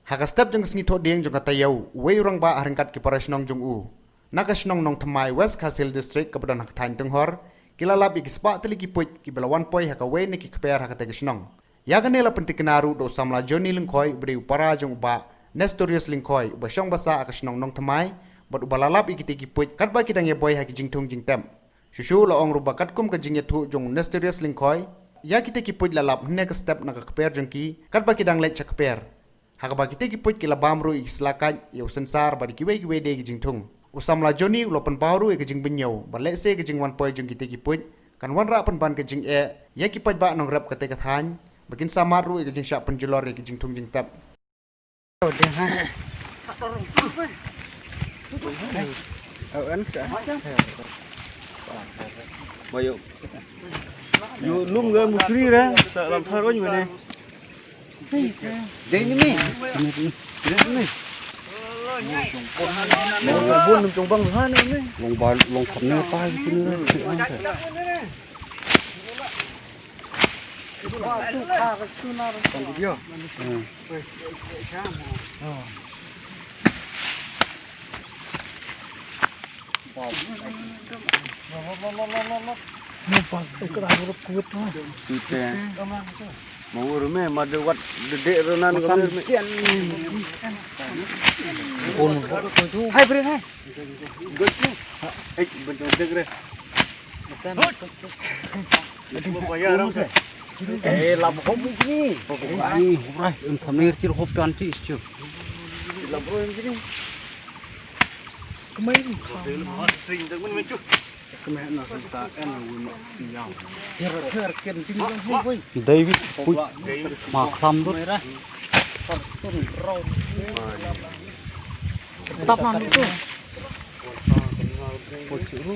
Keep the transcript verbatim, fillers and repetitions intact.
Ha ka step jong ka sngi Thohdieng jong ka taïew, uwei u rangbah ha ryngkat ki para shnong jong u na ka shnong Nongthymmai, West Khasi Hills District, kaba don ha ka thaiñ Tynghor, ki la lap ïa ki spah tylli ki puit kiba la wan poi ha kawei na ki kper ha katei ka shnong. Ïa kane la pyntikna ruh da u samla Johnny Lyngkhoi uba dei u para jong u bah Nestorius Lyngkhoi uba shong basa ha ka shnong Nongthymmai, bad uba la lap ïa kitei ki puit katba ki dang ïa boi ha ki jingthung jingtep. Shuh shuh la ong ruh ba katkum ka jingïathuh jong u Nestorius Lyngkhoi, ïa kitei ki puit la lap hynne ka step na ka kper jong ki katba ki dang leit sha kper. Ha kaba kitei ki puit ki la bam ruh ïa ki slakaid, ïa u sensar bad ïa kiwei kiwei de ki jingthung. U samla Johnny u la pynpaw ruh ïa ka jingbynñiew ba lehse ka jingwan poi jong kitei ki puit kan wanrah pynban ka jingeh ïa ki paidbah nongrep katei ka thaiñ, ba kin sa mad ruh ïa ka jingshah pynjulor ïa ki jingthung jingtep. Ba ïoh. Ïoh lum ga musri ra, sa lam thar oin mane. Dei ni me. Dei ni me. Long ba, long kham ne pa ki ni. Tute. Mau rume, madu wat dede renan. Hai, bre, hai. Good. Hai, betul degre. Eh, lam hop ni. Ai, hurai, em thamir chir hop kan chi chir. Lam ro ni. Kemai ni. Kemai na senta en wi ma yau. Her her ken jing jong hoi. David, pui. Ma kham dut. Tap man tu. Pui churu.